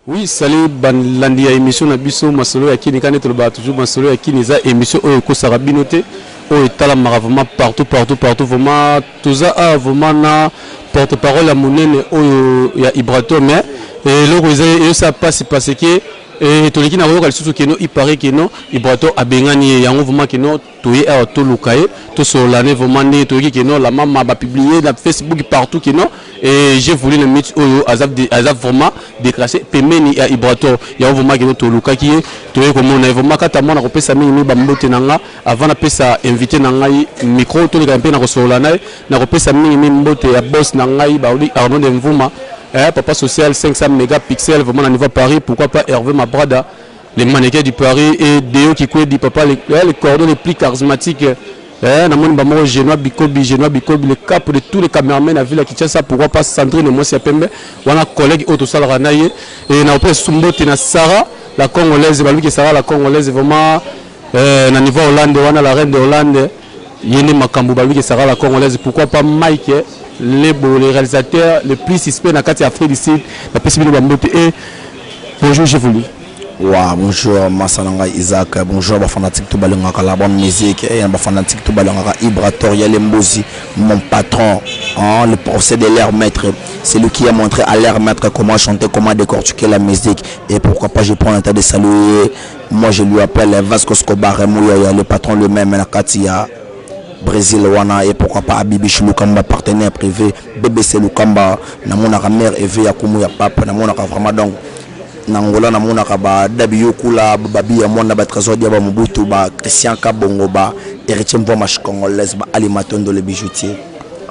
Oui, salut balandi ya émission na biso Masolo ya Kini. Kani tolobaka toujours, Masolo ya Kini eza émission oyo ekosaka bino te, oyo etalamaka vraiment partout, partout, partout. Vraiment toza awa vraiment na porte parole ya monene oyo ya Ibrator. Mais eloko eza eyosala mpasi parce que toleki na koyoka lisusu que non, il paraît que non, Ibrator abengani ye. Yango vraiment que non, toye awa toluka ye, tosolola ne vraiment ndenge toyoki que non, la mama bapublie na Facebook partout que non, et j'ai voulu na minute oyo aza vraiment décraché pembeni ya Ibrator. Yango vraiment que non, tolukaki ye, toye komona ye vraiment kata mwana. Kopesa mingi mingi bambote na nga avant napesa invité na ngai micro, toleka mpe na kosolola na ye. Na kopesa mingi mingi mbote ya boss na ngai baoli Arnaud de Mvuma, papa social 500 mégapixels vraiment na niveau Paris. Pourquoi pas Hervé Mabrada, les mannequins du Paris, et Deo Kikwedi, papa, les cordons les plus charismatiques. Namoni bamoko Genois Bikobi, Genois Bikobi, le cap de tous les caméramans na ville ya Kinshasa. Pourquoi pas Sandrine Mwasi ya pembe wana, collègue oyo tosalaka na ye. Et na opesa mbote na Sarah la Congolaise, balobi Sarah la Congolaise vraiment na niveau Hollande wana, la reine de Hollande, ye nde makambo, balobi Sarah la Congolaise. Pourquoi pas Mike Lebo, le réalisateur le plus suspect na kati ya Afrique du Sud. Napesi bino bambote et bonjour, j'ai voulu. Ouais, bonjour Masalanga Isaac, bonjour ba fanatique tout balingaka la bonne musique et ba fanatique tout balingaka Ibrator Yalembozi, mon patron, hein, le procès de l'air maître, c'est lui qui a montré à l'air maître comment chanter, comment décortiquer la musique. Et pourquoi pas, je prends le temps de saluer, moi je lui appelle Vasco Scobar Mouyoya, le patron lui-même, la Katia Brésil wana. Et pourquoi pas Abibi Lukamba, partenaire privé BBC Lukamba, namonaka mère Eve ya kumu ya pape, namonaka vraiment. Donc na Angola namonaka badabi yokula babi ya mwana, batrésor dia, bamobutu, ba Christian Kabongo, ba Héritier Mvomache congolaise, ba Ali Matondo le bijoutier.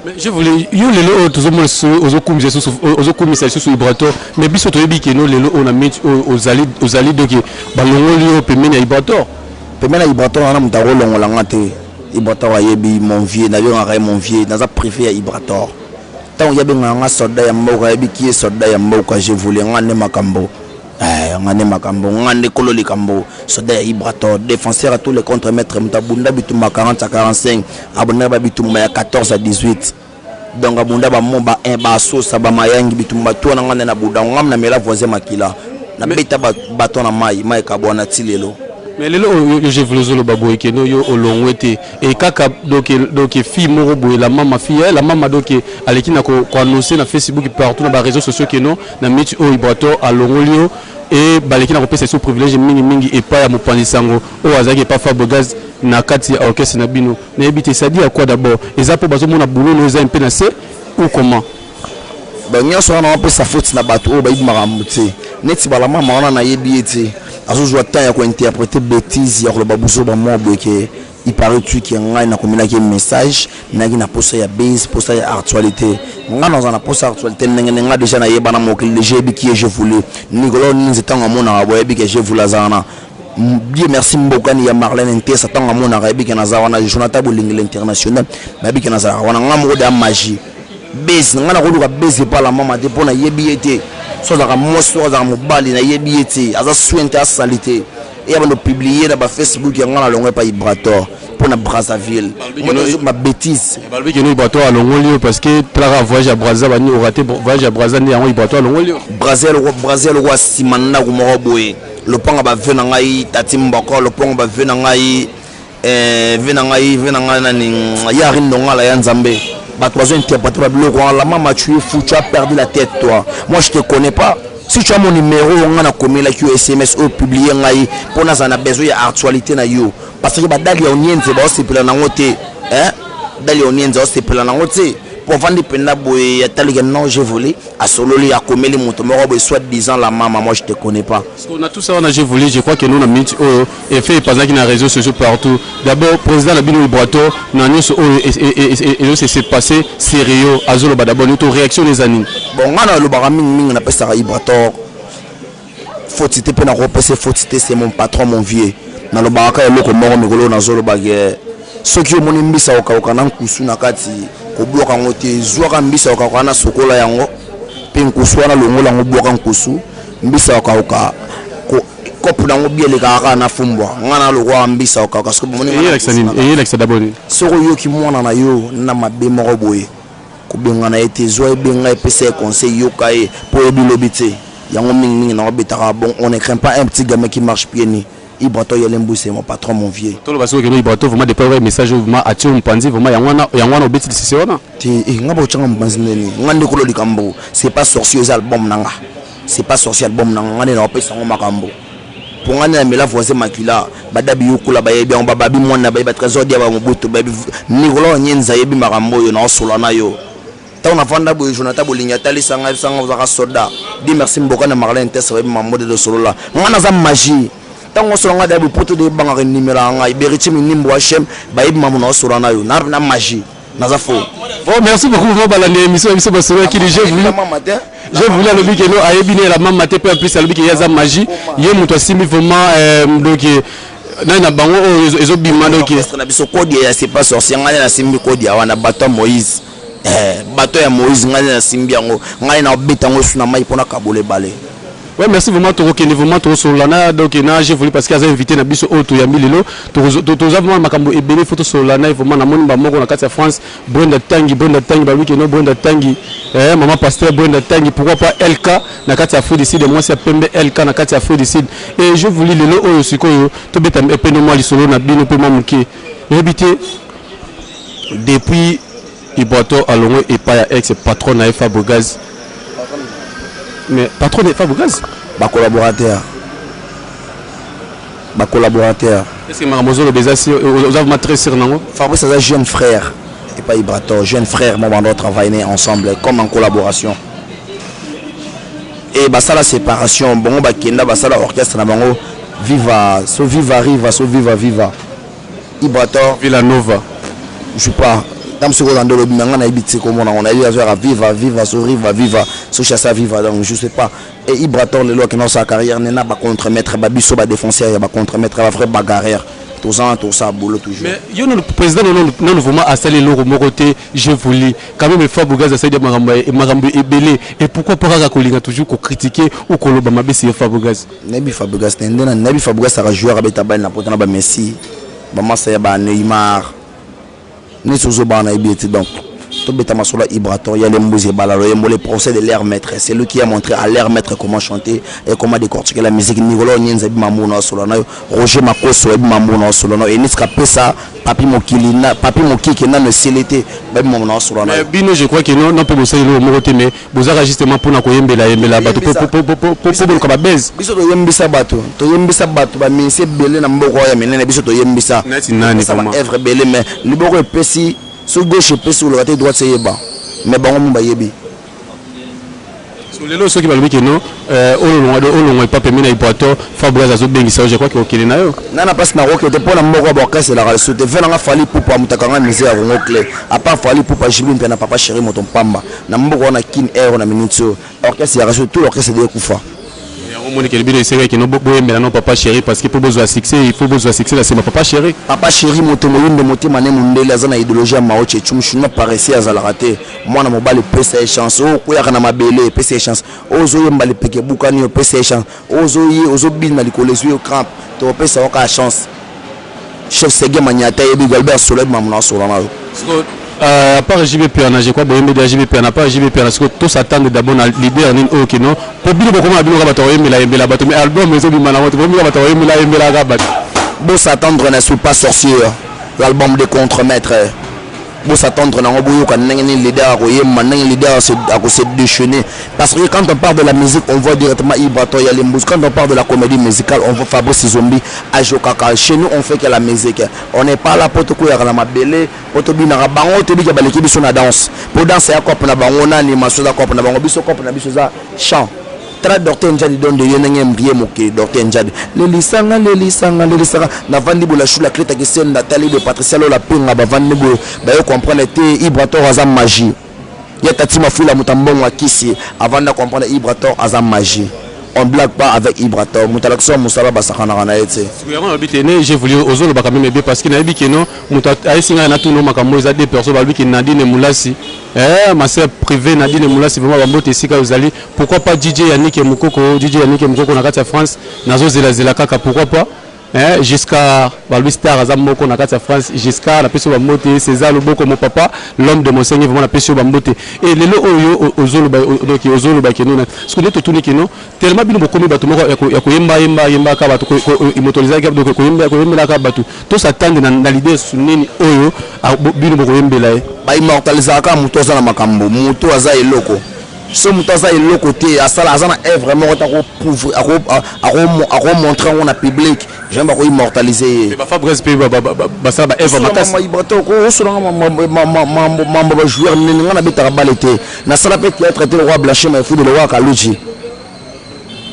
Mais je voulais yo lelo oyo tozomona lisusu, ozokumisa lisusu Ibrator, mais biso toyebi que non, lelo oyo na miti oyo ozali, ozali doki balongoli yo pembeni ya Ibrator. Pembeni ya Ibrator wana, moto akolongola te. Ibrator ayebi mon vieux, nabengaka ye mon vieux, naza privé ya Ibrator. Ntango ye abengaka nga soldat ya mboka, ayebi ki ye soldat ya mboka. Je voulais nga nde makambo, nga nde makambo, nga nde kolo likambo, soldat ya Ibrator, défenseur à tous les contre-maîtres, moto abunda bitumba 40 à 45, abundaka babitumba ya 14 à 18, donc abunda bamo ba 1, basosa, bamayangi, bitumba to wana nga nde nabuda. Ngam namela voisin makila, nabeta bato na mai mai ekabwana ti lelo. Mais lelo oyo yo je voulais ozoloba boye que non, yo olongwe te e kaka donc fille moko boye, la mama, fille la mama, donc aleki na koannonce na Facebook partout, na baréseaux sociaux, que non, na miti oyo Ibrator alongoli yo e baleki na kopesa biso privilège mingimingi epai ya mopanzi sango oyo azalaki epai Fabregas na kati ya orchestre na bino. Nayebi te, c'est à quoi d'abord? Eza mpo bazomona boulot eza mpe na se ou comment? Donc nyonso wana wapesa faute na bato oyo bayebi makambo te, neti balamama wana. Nayebi ye te, azozwa temps ya kointerpréter bétise, ya koloba buzoba mwa boye que il paraît que ngai nakomelaki message, nayaki na posa ya base, posa ya actualité. Ngai naza na posa ya actualité ndenge nde ngai déjà nayebana mokili, déjà yebi ki ye. Je voulais Nicolas Ninze, ntango amonaka boyebi que je voulais aza wana. Dieu merci, mbokani ya Marlène Ntesa, ntango amonaka yebi que naza wana. Jonathan Bolingela international, bayebi que nazalaka wana. Ngai moko deya magie base, ngai nakoluka base epala mama te, mpo nayebi ye te. So azalaka mwasi, so azalaka mobali, nayebi ye te. Aza soin te, asali te, eya bando publie na bafacebook yango na longo epa Ibrator mpo na Brazzaville babétise. Balobi que non, Ibrator alongoli yo parce que talaka voyage ya Braza, bani orate voyage ya Braza, nde yango Ibrator alongoli yo. Brazil lokwa nsima ndako moko boye, lopango bave na ngai tati mboko, lopango bave na ngai, ve na ngai, ve na ngai nani, yari ndongala ya Nzambe. Bato bazo interpréter babiloko wana. La mama, tu es fou, tu as perdu la tête, toi. Moi je te connais pas. Si tu as mon numéro, nga nakomelaki yo SMS oyo publie ngai mpo nazala na besoin ya actualité na yo, parce que badali ya onienze baosepela nango te. Dali ya onienze aosepela nango te, mpo avandi mpenza boye, atalika non, j'ai volé, asololi, akomeli moto moko boye, soit disant la mama. Moi je te connais pas. On a tout ça, on a j'ai volé, je crois que nous na minute oyo effet epazaki na réseaux sociaux partout. D'abord président na bino Ibrator, na nyonso oyo ezo se passé sérieux, azoloba d'abord to réaction eza nini? Bon, nga nalobaka mingimingi, napesaka Ibrator faute te, mpe nakopesa faute te. C'est mon patron, mon vieux. Nalobaka kaka eloko moko mikolo oyo, nazolobaka: soki omoni mbisa okauka na nkusu na kati, kobwaka yango te. Zwaka mbisa okauka wana, sokola yango, mpe nkusu wana longola yango, bwaka nkusu. Mbisa okauka kope nango bi elekaka kaka na fumbwa. Nga na lokwaka mbisa okauka. Eyelakisa d'abord nini? Soki oyoki mwana na yo na mabe moko boye, kobengana ye te. Zwa, ebenga, epesa ye conseil, yoka ye, mpo oyebi lobi te. Yango mingi mingi na bon, on ne craint pas un petit gamin qui marche pieds nus. Ibrato Yelembu, c'est mon patron, mon vieux. Toloba soki okende Ibrato, vraiment depuis oyo message oyo vraiment atie mopanzi, vraiment yango wana, yango wana obeti lisese wana. Te, nga botyanga mopanzi ndeni? Nga nde kolo likambo. C'est pas sorcier, eza album na nga. C'est pas sorcier, album na nga. Nga nde naopesa yango makambo mpo nga nde namela voisin makila. Badabi yokola bayebi yango, bababi mwana bayebi, batrésor dia bamobutu bayebi, Nicolas Onyenza ayebi makambo oyo naosola na yo. Ntango navanda boye, Jonathan Bolingi atalisa ngai, yebisa nga ozalaka soldat di. Merci mboka na Marlin Tese, bayebi mambo de tosolola. Nga naza magie. Ntango osola ngai dayebi poto de ebangaka enimelaka ngai beriti minimbo hm bayebi mambo na osola na yo na magie, naza faux. Bon, merci beaucoup vraiment. Balandi émission ya biso Masolo ya Kini, j'ai voulu alobi ke no ayebi ne la mama te, mpe en plus alobi ke ye aza magie, ye moto asimbi vraiment donc nani na bango oyo ezobima donc. Orchestre na biso kodi ya C'est pas sorcier, ngai nasimbi kodi ya wana, bato ya Moïse, bato ya Moïse, ngai nasimbi yango, ngai naobeta yango esu na mai mpona kabola ebale. Ouais, merci vraiment. Tokokende vraiment tokosolola na donc na j'ai voulu parce que aza invité na biso oyo toyambi lelo. Toza vraiment makambo ebele, faut tosolola na ye vraiment. Namoni bamoko na kati ya France, Brenda Tangi, Brenda Tangi, balobi keno Brenda Tangi, mama pasteur Brenda Tangi, pourquoi pas LK na kati ya Afrique du Sud, mwasi ya pembe LK na kati ya Afrique du Sud. Et je voulu lelo oyo sikoyo tobeta epene mwa lisolo na bino mpe mwa moke. Nayebi te, depuis Ibrato alongwe epai ya ex patron na ye Fabregas, mais patron de Fabregas. Bacollaborateur, bacollaborateur. Est ce que makambo ozoloba eza sûr? Oza vraiment très sûr nango? Fabrice aza jeune frère epai Ibrator, jeune frère mo bando travailler ensemble comme en collaboration et basala séparation bongo, bakenda basala orchestre na bango viva so viva riva so viva viva Ibrator. Villanova. Je sais pas ntango soki oza nde olobi na ngai, nayebi ti komona ngo, nayebi azoyaka viva viva so riva viva so chassa viva, donc je sais pas. Et Ibrator lelo akenda kosala carrière ne na bacontremaître babiso, badéfenseur ya bacontremaître, bavrai bagarrière, toza wana, tosala boulot toujours. Mais yo nanu président nanu vraiment asali eloko moko te. Je voulu quand même Fabregas asali makambo ebele, et pourquoi pas kaka kolinga toujours kocritiquer ou koloba mabe sur Fabregas? Nayebi Fabregas te nde nayebi Fabregas aka joueur abeta bale na poto na bamessi, bamasa ya baneymar neti ozobana, nayebi ete. Donc tobeta masolo ya Ibrator ya Lembuzi ebala loyembo, le procès de l'air maître. C'est lui qui a montré à l'air maître comment chanter et comment décortiquer la musique. Nicolas Onyenza ebi mambo na osolo na yo, Roger Makoso ebi mambo na osolo na yo, Enis Kapesa, Papi Mokili na Papi Mokiki nano esili te, bayebi mambo na osolo na yo. Bino, je crois que non, non, mpe bosali eloko moko te, mais bozaka justement mpona koyembela yembela bato po boluka babese. Biso toyembisa bato, toyembisa bato, bamisi ebele na mboka oyo ya minene, biso toyembisa. Neti nani? Baœuvre ebele, mais liboko epesi so gauche epesi koloba te, droite eyeba, mais bango mo bayebi. So lelo soki balobi ke non, olongwa epa pembeni na Ibrator, Fabregas azobengisa yo, je crois ke okende na yo. Nga na place nakoke te mpo na moko ya baorchestre elaka lisusu te. Ve nanga Fally Pupa, moto akanga musée ya Congo clé, à part Fally Pupa, Jibli mpe na papa chéri moto mpamba na mboka wana Kin air na minute oyo orchestre yaka so tout l'orchestre de ekufa. Yango omonikeli bino esengaki no boyembela no papa chéri, parce que mpo bozwa succès, il faut bozwa succès na nsima papa chéri. Papa chéri moto moyindo, motema ne mondele, aza na idéologie ya Mao Tse-tung, chinois paresseux azalaka te. Mwana mobali, epesa ye chance. Oyo okweyaka na mabele, epesa ye chance. Oyo ozoyemba lipeke ebukani, opesa ye chance. Oyo ozobina likolo ezwi yo crampe, topesa yo kaka chance. Chef Sege Manyata yebi, Galbert Solo yebi mamu na osola na yo. À part JB Piana, je crois boyembe ya JB Piana, à part JB Piana, siko to s'attendre d'abord na leader nini oyo kino po bino bokoma bino kaka bato oyembela yembela bato, mais album ezobima nango te, bomi kaka bato oyembela yembela kaka bato. Bo s'attendre na C'est pas sorcier, l'album de contremaître. Bo s'attendre nango, boyoka ndenge nini leader akoyemba, ndenge leader akose déchaîner, parce que quand on parle de la musique, on voit directement Ibrato ya Lembus. Quand on parle de la comédie musicale, on voit Fabrice Zombi Ajokaka. Chez nous, on fait que la musique. On n'est pas là po tokoyaka na mabele po tobinaka. Bango tobika baleki biso na danse, po danse ya cope na bango na animation eza cope na bango. Biso cope na biso eza chant. Tala docteur Njadi donde ye ndenge mbrie mokili. Docteur Njadi lelisanga, lelisanga, lelisanga. Navandi boye, la kleta kisenda tali boye, Patricia Lola Penga bavandi boye, bayo comprendre te Ibrator aza magie. Ye tati mafula moto ambongo akisi avanda comprendre Ibrator aza magie. On blague pas avec Ibrator. Moto alakisa mosala, basakanaka na ye te. Yango nalobi te ne j'ai voulu ozolobaka même bien, parce que nayebi ke no moto ayesi ngai natuna makambo eza deux personnes. Balobi ke Nadine Mulasi, ma sœur privée Nadine Mulasi, vraiment bambote esika ozali. Pourquoi pas DJ Yannick Mokoko, DJ Yannick Mokoko na kati ya France, nazozelazela kaka, pourquoi pas. Hein, Giscard, balobi star aza moko na kati ya France. Giscard, napesi yo bambote. César Loboko, mon papa, l'homme de Monseigneur, vraiment napesi yo bambote. Et lelo oyo ozoloba, donc ozoloba keno na ce que nde totuni keno tellement bino bokomi bato moko ya koyemba yemba yembaka bato, immortalisaka, donc koyemba koyembelaka bato, tosatande na leader nini oyo bino bokoyembela ye? Baimmortalisaka moto aza na makambo, moto aza eloko. So moto aza eloko te, asala, aza na œuvre moko te, akomontre yango na public, jamais bakoimmortalize ye. Bafabregas mpe basala baœuvre makasi. Osolanga mambo bajoueur nini? Nga nabetaka bale te, nasala mpe théâtre te. Lokwa Blanche Mafude, lokwa Kaluji,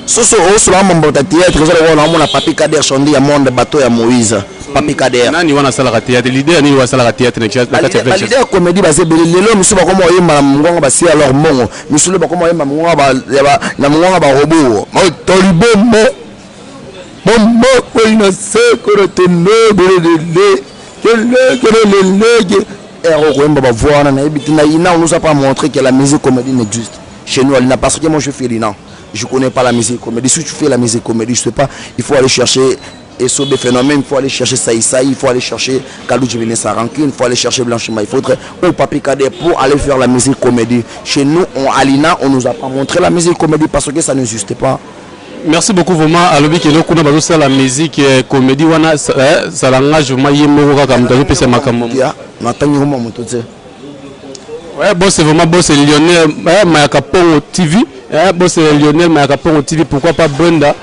soso osolanga mambo ya théâtre, eza lokwa naomona Papi Kader Chandi ya monde, bateau ya Moïse, Papi Kader. Nani wana asalaka théâtre? Leader nini asalaka théâtre na kati ya? Baleader ya comédie baza ebele. Lelo misu bakoma oyemba na mongonga basi, alors mbongo misu lelo bakoma oyemba na mongonga barobo tolibombo bombo koina sekoro tenobelelele kelelelelege ero koyemba bavoix wana, nayebi te. Na ina, on nous a pas montré que la musique comédie n'existe chez nous à l'INA, parce que moi je fais l'INA, je connais pas la musique comédie. Si tu fais la musique comédie, je sais pas, il faut aller chercher Esobe Phénomène, il faut aller chercher Saïsaï, il faut aller chercher Kalou Djibine Sarankin, il faut aller chercher Blanche Maïfautre ou Papi Kader pour aller faire la musique comédie. Chez nous, à l'INA, on nous a pas montré la musique comédie parce que ça n'existait pas. Merci beaucoup vraiment. Alobi keno kuna bazosala musique comédie wana, salangage vraiment ye moko kaka moto azopesa makambo. Natangi ngoma moto te. Ouais, bon, c'est vraiment bon, c'est Lionel Mayaka Pongo TV. Bon, c'est Lionel Mayaka Pongo TV. Pourquoi pas Brenda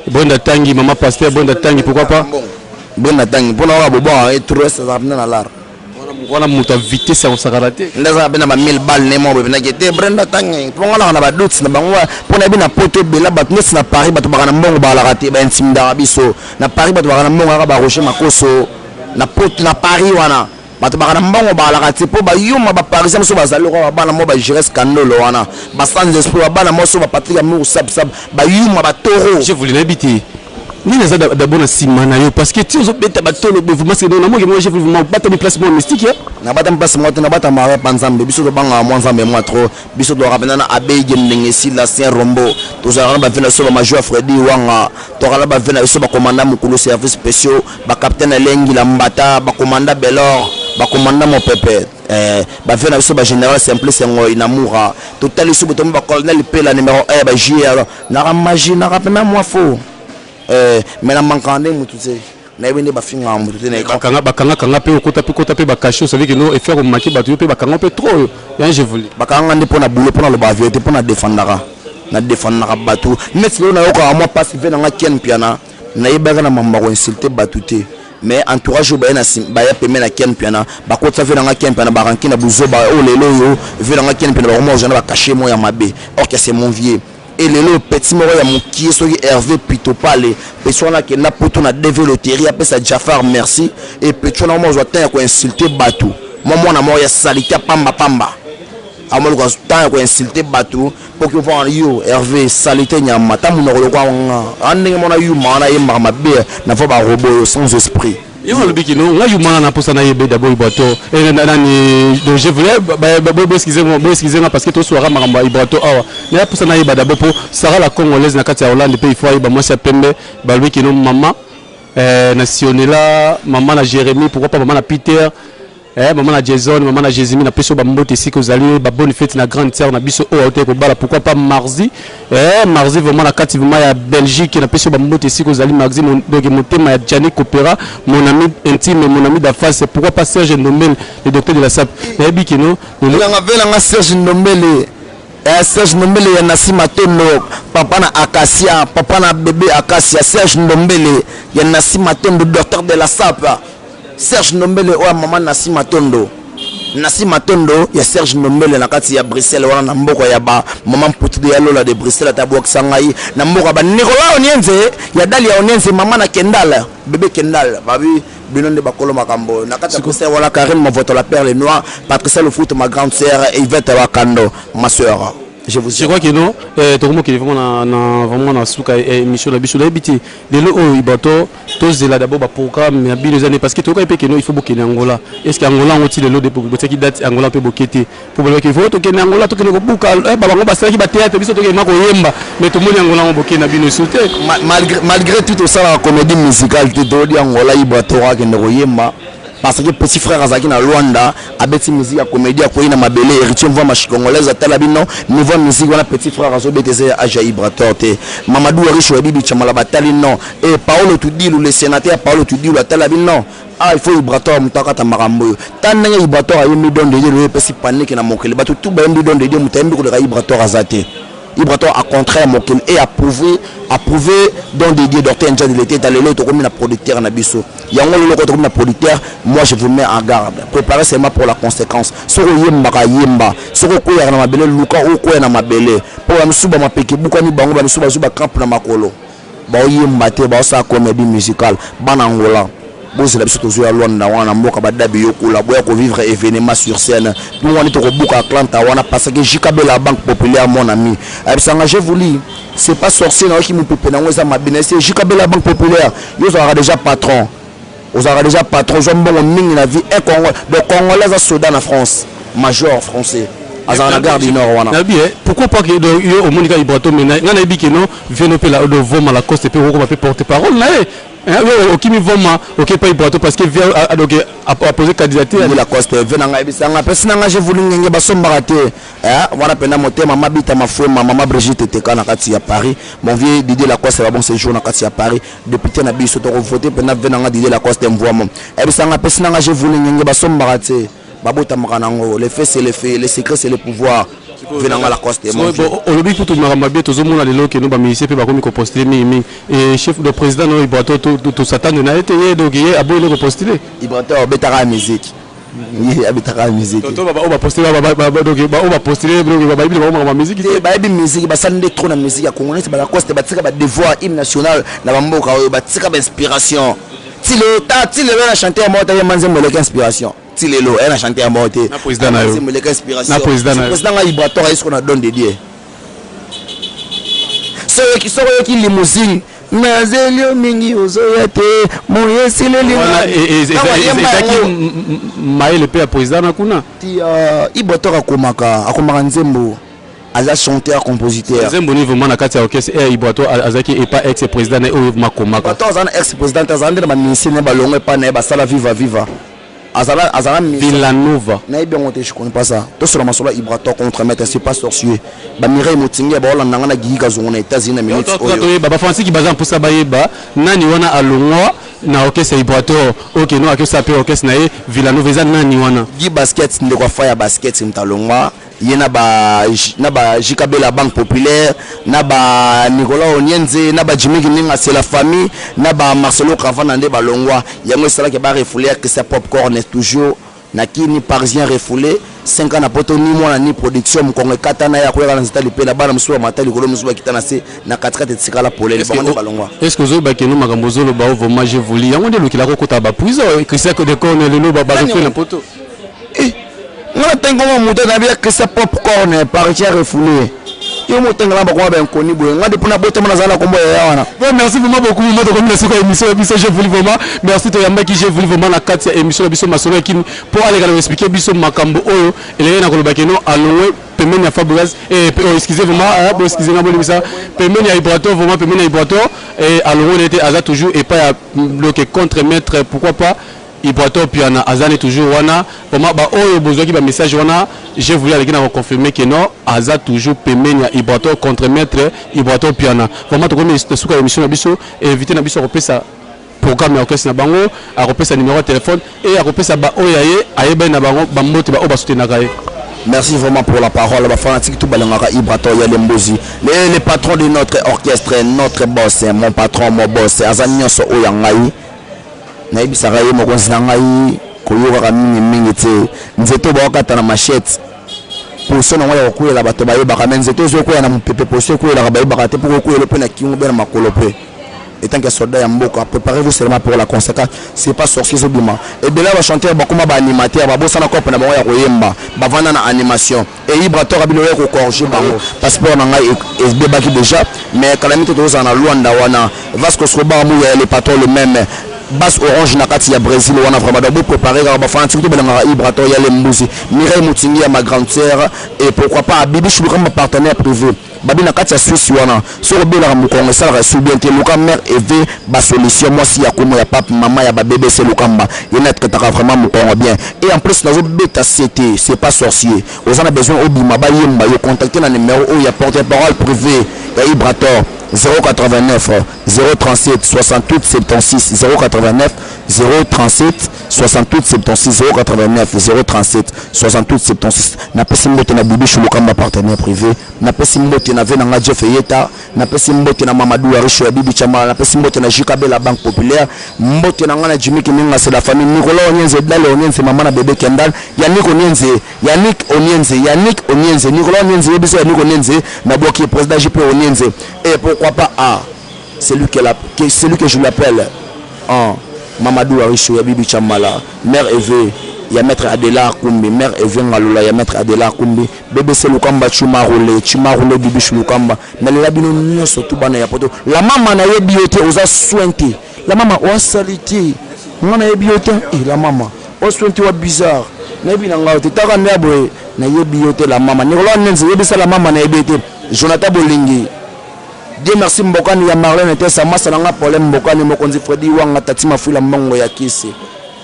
Brenda Tangi, maman pasteur Brenda Tangi, pourquoi pas? Brenda Tangi, mpona oyo bobwaka etres, azala mpena na lar. Wana moto ya vitesse ya kosakana te. Nde azala mpe na ba 1000 balle ne moko boye te. Brenda Tangi, mpo ngalaka na badoute na bango, mpo nayebi na poto ebela bato neti na Paris, bato baka na mbongo balaka te, baintimidaka biso na Paris. Bato baka na mbongo kaka baroger Makoso na poto. Na Paris wana bato baka na mbongo balaka te, mpo bayuma baparisien mosusu bazali lokola babana mo bagires kandolo wana, basans esprit, babana moso bapatrik amour sabsab, bayuma batoro. Je voulais, nayebi te nini aza d'abord na nsima na yo, parce que ti ozobeta batolo vraiment, c'est namoki mo je vraiment batami place moko mystique. Nabatami place moko te, nabatama pa Nzambe. Biso tobangaka mwa Nzambe mwa trop. Biso tozalaka mpenza na abege ndenge esila Saint Rombo, tozalaka na bave na biso bamajor Fredi Wanga, tozalaka na bave na biso bakomanda mokolo service spéciaux, bacapitaine Elengila Mbata, bakomanda Belor, bakomanda Mopepe, bave na biso bagénéral Simplice Ngoi na Mura. Totali biso botomi bacolonel Pela numéro 1 bajier naka magie naka mpena mwa fo, mais na mankaka nde mutu te, nayebi nde bafingaka mutu te na écran. Bakangakanga mpe okota mpe kota mpe bakashi osavi keno efaire komaki bato yo mpe bakanga mpe trop oyo yan je voulais. Bakanganga nde mpo na boulot, mpo na loba vérité, mpo na défendaka, na défendaka bato. Neti lelo nayokaka mwa mpasi ve nanga Ken Piana, nayebaka na mambo ya koinsulte bato te, mais entourage oyo baye na baya pembe na Ken Piana, bakotisa ve nanga Ken Piana baranki na buzoba oyo. Lelo oyo ve nanga Ken Piana bakoma kozwa na bacachet moko ya mabe, or que c'est mon vieux. E lelo petit moko ya mokie, soki Hervé Pitopale, petit wana akenda poto na DV loterie, apesa Jafar merci. E petit wana moko azwa temps ya koinsulte bato, mwa mwana moko ya salite ya pambapamba, amoluka temps ya koinsulte bato mpo ki ovanda yo Hervé salite nyama ta monoko lokwa nga a ndenge mona yuma wana yembaka mabe na vo barobo oyo sans esprit. Ye alobi kino nga yuma wana, mposa nayebe d'abord Ibrato nani. Donc je voulais, boexcuse, boexcuse nga, parce que toswaka makambo ya Ibrato awa. Naya mposa nayeba d'abord mpo Sara la Congolaise na kati ya Hollande mpe il faut ayeba mwasi ya pembe. Balobi kino mama na Sionela, mama na Jérémie, pourquoi pas mama na Peter, mama na Jason, mama na Jézimi, napesi oyo bambote esika ozali, babonne fête na grande sœur na biso oyo autaki kobala. Pourquoi pas Marzi, Marzi vraiment na kati vraiment ya Belgique, napesi oyo bambote esika ozali Marzi. Donc motema ya Gianni Copera, mon ami intime, mon ami d'afface. Pourquoi pas Serge Ndombele, le docteur de la SAP, nayebi kino. Elanga velanga Serge Ndombele, Serge Ndombele ya Nasi Matondo, papa na Acacia, papa na bébé Acacia. Serge Ndombele ya Nasi Matondo, docteur de la SAP. Serge Ndombele oyo ya mama Nasi Matondo, Nasi Matondo ya Serge Ndombele na kati ya Bruxelles wana, na mboka ya ba mama Mputude ya Lola de Bruxelles, ata abwakisa ngai na mboka ba Nicolas Onienze ya Dali ya Onienze, mama na Kendal, bébé Kendal, babi bino nde bakolo makambo na kati ya Bruxelles wana. Karine Mavoto, la perle noire, Patricia Lofuto, ma grande sœur, Yvette Wakando, ma sœur. Je vous Je crois que non, tokomokende vraiment na vraiment na suka émission na biso. Nayebi te lelo oyo Ibrator, tozela d'abord baprogramme ya bino eza ne, parce que toyokai mpe que non, il faut bokende Angola. Est ce que Angola yango ti lelo botiaki date Angola mpe boke te? Po balobaki il faut tokende Angola, tokende kobuka bango basalaki bathéâtre, biso tokende ma koyemba, mais tomoni Angola yango bokende na bino esu te. Malgré tout, tosalaka comédie musicale te. Tolodi Angola, Ibrator akende koyemba parce que petit frère azalaki na Lwanda, abeti musique ya comédie, akoyi na mabele. Héritier Mvwa Mashi Congolaise atala bino niveau ya musique wana petit frère azobeta, eza ya age ya Ibrator te. Mamadou Arish oyebi Bichamala batali non. E Paolo Tudilu, le sénateur Paolo Tudilu, atala bino, ah, il faut Ibrator moto akata makambo oyo. Ta ndenge Ibrator ayembi Don de Dieu, oyo epesi panique na mokili. Bato tu bayembi Don de Dieu, moto ayembi koleka Ibrator aza te. Ibrator a contraire mokili et a prouvé Don de Dieu, docteur Nja de l'été. Lelo tokomi na producteur na biso yango. Lelo tokomi na producteur. Moi, je vous mets en garde, préparez seulement pour la conséquence. Soki oyembaka, yemba. Soki okweyaka na mabele, luka okwea na mabele, mpo bamisusu bamapeke ebukani bango, bamisusu bazwi bacrampe na makolo, baoyemba te, baosala comédie musicale. Bana Angola, bozela biso, tozwa ya Lwanda wana, mboka badabi yokola, boya kovivre événement sur scène. Nous wana tokobuka Atlanta wana, parce que Jikabela, Banque Populaire, mon ami, ayebisanga, je vous lis, c'est pas sorcier, nayoki mopepe nango eza mabe na ese. Jikabela, Banque Populaire, yo ozalaka déjà patron, ozalaka déjà patron, ozwa mbongo mingi na vie. Un Congo, donc Congolais aza soda na France, major français, azalaka na Gare du Nord wana. Nayebi pourquoi pas que yo omoni kaka Ibrator, mais nga nayebi que non, vieno mpe de Voma Lacoste mpe okokoma mpe porte parole na ye. Okimi Voma, oke pa Ibrator parce que vient donc apose candidature. Lacoste ve na ngai, yebisanga, apesi na ngai, je voulu ngenge basombaka te wana mpenza motema mabita mafuema. Mama Brigitte Teka na kati ya Paris, mon vieux Didier Lacoste, ba bon séjour na kati ya Paris, député na biso, tokovote mpenza ve na nga Didier Lacoste Mvwamo. Ayebisanga, apesi na nga, je voulu ngenge basombaka te, babotamaka nango. Le fait, c'est le fait, le secret, c'est le pouvoir. Ve na nga Lacoste. Olobi kutu makambo mabe. Tozomona lelo que non, bamusicien mpe bakomi kopostule mingimingi. E chef de président no Ibrator, tosatane na ye te, ye donc ye aboyeli kopostule. Ibrator abetaka musique, ye abetaka musique. Oyo bapostule, oyo bapostule bayebi bango makambo ya musique. Te, bayebi musique, basali nde trop na musique ya Congo. Neti balacoste batika badevoir hymne national na bamboka oyo, batika bainspiration ti lelo. Ta ti lelo na chanteur moko te yemba nzembo eleki inspiration. Ti lelo aya na chanteur moko te. Na président na yo. Nzembo eleki inspiration. Na président na yo. Président nga Ibrator aye siko na Don de Dieu. Soki oyoki Limousine, nazeli yo mingi, ozoya te, moyesileli. Ezalaki mayele mpe ya président na kuna. Ti Ibrator akomaka nzembo, aza chanteur compositeur. Nzembo ni vraiment na kati ya orchestre e Ibrator azalaki epa ex président na ye oyo makomaka? Ibrator aza na ex président, azala nde na bamusicien na balongo epa na ye, basala Viva Viva, azala Villanova. Nayebi yango te, je connais pas ça. Tosola masolo ya Ibrator contre maître, c'est pas sorcier. Bamireille Motingi baolanda nga na Gigi Kazongo na États-Unis na minute oyo. Toyeba, bafanatike baza mposa bayeba nani wana alongwa na orchestre ya Ibrator, oke no akosala mpe orchestre na ye Villanova, eza nani wana? Gi Basket, ndeko afa ya basket, moto alongwa ye na ba Jikabela, Banque Populaire, na ba Nicolas Onienze, na ba Jimmy Kininga, c'est la famille, na ba Marcelo Cravana nde balongwa. Yango esalaki barefoulé ya Christian Popcorn, toujours na kini parisien, refoulé 5 ans na poto, ni mwana ni production. Mokongo ekata na ye, akoyaka na nzeta lipela. Bana mosusu bamata likolo, mosusu bakita na se, na katikati etikala polele. Bango nde balongwa. Est ce que ozoyeba que non, makambo ozoloba o vraiment, je voulu yango nde elukilaka okota baprison? Christian de Corne lelo barefoulé na poto. Nga natangi kombo moto nayebi ya Christian Popcorn, parisien refoulé. Yo motangela bakoma bankoni boye, nga depuis nabotama nazala na kombo yaya wana. Bon, merci vraiment beaucoup. Moi, tokomi na suka émission ya biso. Je voulu vraiment merci, toyambaki je voulu vraiment na kati ya émission na biso Masolo ya Kini, mpo aleka na koexpliquer biso makambo oyo elenge na koloba que non, alongwe pembeni ya Fabregas, oh, excusez vraiment, bo excusez nga, bolimisa, pembeni ya Ibrator, vraiment pembeni ya Ibrator. Alongwe nete aza toujours epai ya bloqué contre maître, pourquoi pas Ibrator Piana, aza ne toujours wana. Vraiment, baoyo bozwaki bamessage wana, j'ai voulu aleki na koconfirmer que non, aza toujours pembeni ya Ibrator, contre maître Ibrator Piana. Vraiment, tokomi suka ya émission na biso. Invité na biso akopesa programme ya orchestre na bango, akopesa numéro ya téléphone e akopesa baoyo ya ye ayebani na bango bambote, baoyo basoutenaka ye. Merci vraiment pour la parole. Ba fanatique tout balingaka Ibrator Yalembozi. Le patron de notre orchestre, notre boss, mon patron, mon boss, aza nyonso oyo ya ngai. Nayebisaka ye mokonzi na ngai, koyokaka mingimingi te. Nzete bakokata na machette, poso nango ya kokweyela bato bayebaka, mais nzete ozokwea na mopepe, poso ekweyelaka bayebaka te, mpo kokweyela mpe na kingo mpe na makolo mpe. Etant que soldat ya mboka, préparez-vous seulement pour la conséquence. C'est pas sorcier ezobima. Ebele ya bachanteur bakoma baanimateur, babosana kope na bango ya koyemba, bavanda na animation. E Ibrator abino oya kocorriger bango. Passeport na ngai ebebaki déjà, mais kala mito tozala na Luanda wana. Vasco Escobar Mouya, le patron le même. Base orange na kati ya Brésil wana vraiment. Donc bopréparé kaka bafanatike to balingaka Ibrator ya Lembuzi, Mireille Mutingi ya ma grande sœur, et pourquoi pas Bibi Chulukamba, partenaire privé babi na kati ya Suisse wana. Soki obelaka mokongo esalaka esu bien te, luka mare eve basolution, mwasi ya komo ya pape, mama ya babébc Lukamba, ye na traitaka vraiment mokongo bien. Et en plus nazobeta ct, c'est pas sorcier. Oza na besoin obima, bayemba yo, contacte na numéro oyo ya porte parole privé ya Ibrator: 089 037 68 76, 089 037 68 76, 089 037 68 76. Napesi mbote na Bibi Shulukamba, partenaire privé. Napesi mbote na ve na nga Jeff Eyeta. Napesi mbote na Mamadou Arisho ya Bibi Chamala. Napesi mbote na Jikabela, Banque Populaire. Mbote na nga na Jimmy Kiminga, c'est la famille. Nicolas Onienze, Dale Onienze, mama na bébé Kendal, Yannick Onienze, Yannick Onienze, Yannick Onienze, Nicolas Onienze, yebiso Yannick Onienze nabwaki président JP Onienze. Et pourquoi pas a celui que, la, que, celui que je l'appelle en Mamadou Arisho ya Bibi Chamala, mère Eve ya maître Adela Kumbi, mère Eve Ngalola ya maître Adela Kumbi, BBC Lukamba, Chuma Roulé, Chuma Roulé, Bibi Lukamba. Nalela bino nyonso tu bana ya poto. La mama, nayebi yo te, oza soin te. La mama, oasali te, nga nayebi yo te. Eh, la mama, osoin te wa bizarre, nayebi na ngai te, taka nde ya boye, nayebi yo te. La mama, Nicolas Nenze, yebisa la mama nayebi ye te. Jonathan Bolingi, Dieu merci. Mbokani ya Marlene Tesa, masa na nga problème. Mbokani mokonzi Fredi Wanga, Tati Mafula, mbongo ya kisi.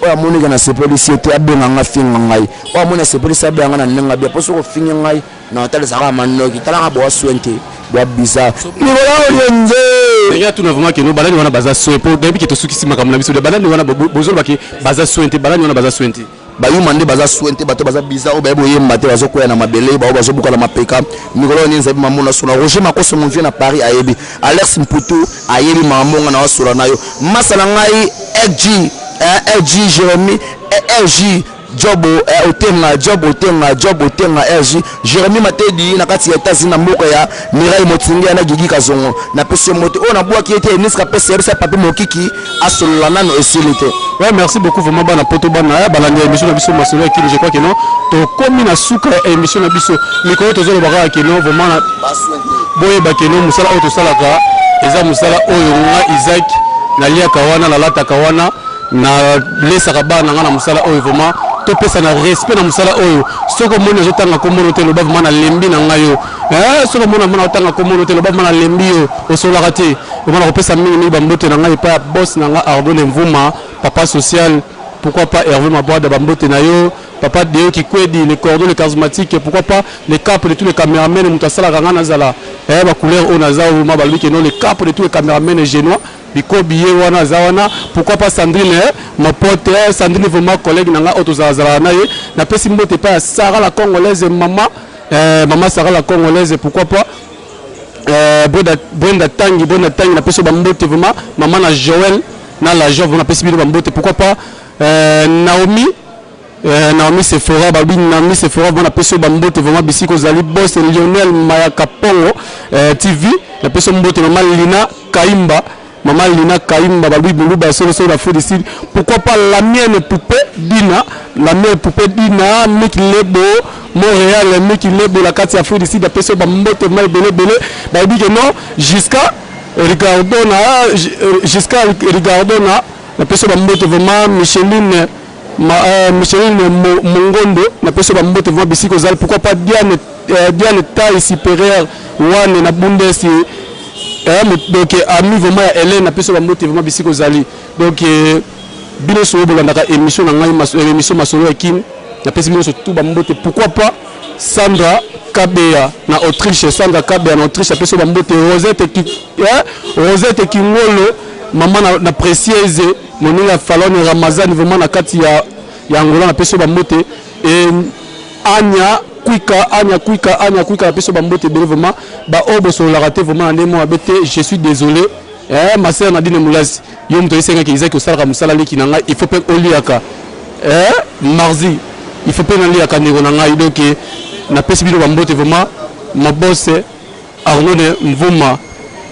Oyo amoniki nasepelisi ye te, abenga nga, finga ngai. Oyo amoni asepelisi, abenga nga na ndenge abia. Mpo soki ofingi ngai na otalisaka manoki, talaka boa soin te, boa bizarre. Nicolas Olienze. Ndenge atuna vraiment keno banani wana baza soin, mpo nayebi ke tosukisi makambo na biso. Banani wana bozoloba ke baza soin te? Banani wana baza soin te? Bayuma nde baza soin te, bato baza bizarre, oyo bayebi oyemba te, bazokwea na mabele, bao bazobuka na mapeka. Mikolo oyo nini ayebi mambo na sola. Roger Makoso, mon vieux na Paris, ayebi. Alex Mputu ayebi makambo nga na wasola na yo. Masa na ngai LG, LG Jérémy, LG Job Otenga, Job Otenga, Job Otenga, RG Jérémy Matedi na kati ya États-Unis, na mboka ya Mireille Motinge na Gigi Kazongo. Napesi yo mote oyo nabwaki ete Enis Kapesa, yebisa Papi Mokiki asolola nano esili te. Ouais, merci beaucoup vraiment bana poto, bana balandi ya émission na biso Masolo ya Kini. Je crois que non, tokomi na suka ya émission na biso. Mikolo tozoloba kaka ke non, vraiment boyeba ke non, mosala oyo tosalaka eza mosala oyo nga Isaac naliaka wana, nalataka wana, nalesaka bana na nga na mosala oyo. Vraiment topesa na respect na mosala oyo. Soki omoni azotanga kombono te, loba vraiment nalembi na ngai yo. Soki omoni amona otanga kombono te, loba vraiment nalembi yo, osolaka te. Vraiment nakopesa mingimingi bambote na ngai epai ya boss na ngai Ardone Mvuma, papa social. Pourquoi pas Hervé Mabwada, bambote na yo. Papa Deo Kikwedi, le cordon, le charismatique. Pourquoi pas le cap de tous les caméramens, moto asalaka ngai nazala bacouleur oyo naza vraiment. Balobi ke non, le cap de tous les caméramens génois bikobi ye wana aza wana. Pourquoi pas Sandrine, ma pote Sandrine, vraiment collègue na ngai oyo tozalazalaka na ye. Napesi mbote epai ya Sara la Congolaise, mama mama Sara la Congolaise. Pourquoi pas Brenda, Brenda Tangi, Brenda Tangi, napesi yo bambote vraiment, mama na Joël na la Joie, napesi bino bambote. Pourquoi pas Naomi, Naomi Sephora, babi Naomi Sephora, vraiment napesi yo bambote vraiment bisika ozali. Boss Lionel Mayaka Pongo TV, napesi yo mbote. Mama Lina Kaimba, mama Lina Kaimba, balobi Buluba solosolo na Afrique du Sud. Pourquoi pas la mienne poupée Dina, la mienne poupée Dina Miki Lebo, Montréal, Miki Lebo na kati ya Afrique du Sud, apesi yo bambote ma ebele ebele. Balobi ke non, jusqu'à Ricardona, jusqu'à Ricardona, napesi yo bambote vraiment. Micheline ma, Micheline Mongondo, napesi yo bambote vraiment bisika ozali. Pourquoi pas Diane, Diane Taille supérieure wane na Bundesi, donc ami vraiment ya Hélène, napesi yo bambote vraiment bisika ozali. Donc bino soyo bolandaka émission na ngai, émission Masolo ya Kini, napesi bino surtout bambote. Pourquoi pas Sandra Kabeya na Autriche, Sandra Kabeya na Autriche, apesi yo bambote. Rosette, Rosette Kingolo, mama na Précieuse, moninga Falone Ramazani, vraiment na kati ya Angola, napesi yo bambote. E Anya Kwika, Anya Kwika, Anya Kwika, napesi yo bambote ebele vraiment. Baoyo bosololaka te vraiment na ndenge moko mabe te, je suis désolé. Ma sœur Nadine Moulasi, yo moto oyesengaki ezaki osalaka mosala leki na ngai, il faut mpe oliaka. Marzi, il faut mpe naliaka ndeko na ngai. Donc napesi bino bambote vraiment. Mabose Arnaud Mvuma,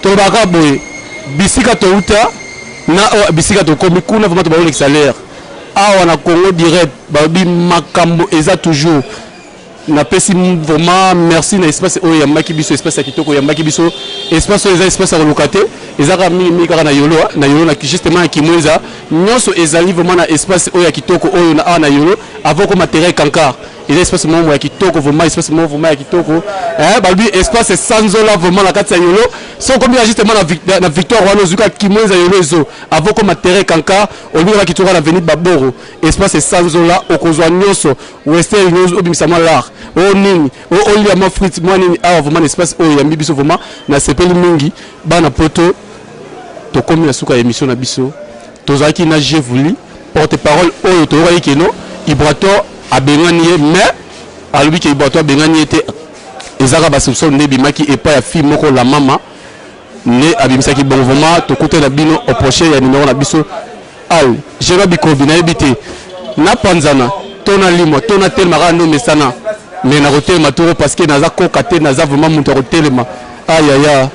tolobaka boye. Bisika touta na oyo bisika tokomi kuna vraiment tobakolekisa l'heure awa na Congo direct balobi makambo eza toujours. Napesi vraiment merci na espace oyo eyambaki biso, espace ya kitoko eyambaki biso. Espace oyo eza espace ya koluka te, eza kaka mingi mingi kaka na Yolo, na Yolo na justement ya Kimwenza. Nyonso ezali vraiment na espace oyo ya kitoko oyo na awa na Yolo avant koma terrain Kankar. Eza espace moko ya kitoko vraiment, espace moko vraiment ya kitoko. Balobi espace Sanzola vraiment na kati ya Yolo. Soki okomi justement na Victoire wana, ozwi kaka Kimwenza Yolo ezo avant koma terrain Kankar, olobi kaka kitoko na avenue Baboro, espace Sanzola, okozwa nyonso. Western Union obimisa mwa lar o nini o olia mwa frite mwa nini awa vraiment na espace oyo eyambi biso vraiment nasepeli mingi. Bana poto, tokomi na suka ya émission na biso. Tozalaki na Jevuli, porte parole oyo toyokaki keno Ibrator abengani ye, mais alobi ke Ibrator abengani ye te, ezaka basoupçon nde ebimaki epai ya fille moko la mama nde abimisaki bongo. Vraiment tokutana bino au prochain ya numéro na biso. Al Jeba Bikobi, nayebi te napanzana to nalimwa to natelema kaka nde omesana, mais nakotelema toro parce que naza koka te, naza vraiment moto ya kotelema. Ayaya.